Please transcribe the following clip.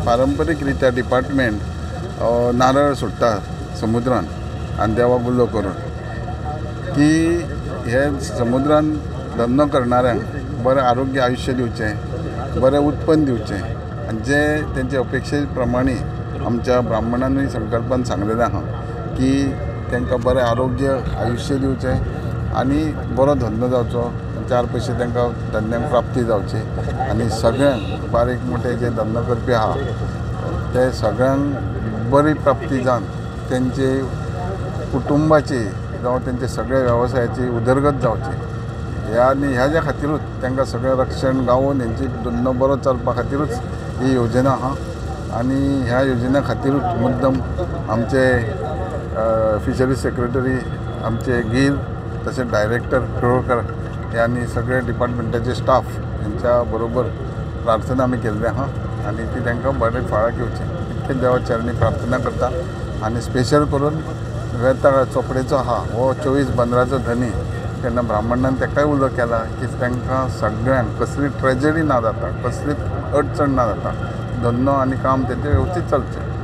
पारंपरीक रित्या डिपार्टमेंट नारळ सोडटा समुद्रान आनी देवाक उलो करून की हे समुद्रान धंदो करणाऱ्यांक बरें आरोग्य आयुश्य दिवचें, बरें उत्पन्न दिवचें आनी जे तेंचे अपेक्षे प्रमाणे आमच्या ब्राह्मणानूय संकल्पान सांगलेलें आहा की तांकां बरें आरोग्य आयुश्य दिवचें आनी बरो धंदो जावचो, चार पयशे तांकां धंद्यांक प्राप्ती जावची आनी सगळ्यांक बारीक मोटे जे धंदो करपी आहा ते सगळ्यांक बरी प्राप्ती जावन तेंचे कुटुंबाची जावं तेंचे सगळे वेवसायाची उदरगत जावची ह्या आनी ह्याच्या खातीरूच तांकां सगळें रक्षण गावोवन हेंची धंदो बरो चलपा खातीरूच ही योजना आहा. आनी ह्या योजना खातीरूच मुद्दम आमचे फिशरीज सेक्रेटरी आमचे गीर तशेंच डायरेक्टर प्रोकर हे आनी सगळे डिपार्टमेंटाचे स्टाफ हेंच्या बरोबर प्रार्थना आमी केल्ली आहा आनी ती तांकां बरें फळाक येवचें इतकें देवा चरणी प्रार्थना करता. आनी स्पेशल करून वेताळ चोपडेचो आहा हो 24 बंदराचो धनी, तेन्ना ब्राह्मणान ताकाय उलो केला की तांकां सगळ्यांक कसली ट्रेजडी ना जाता, कसलीच अडचण ना जाता, धंदो आनी काम तेंचें वेवस्थीत चलचें.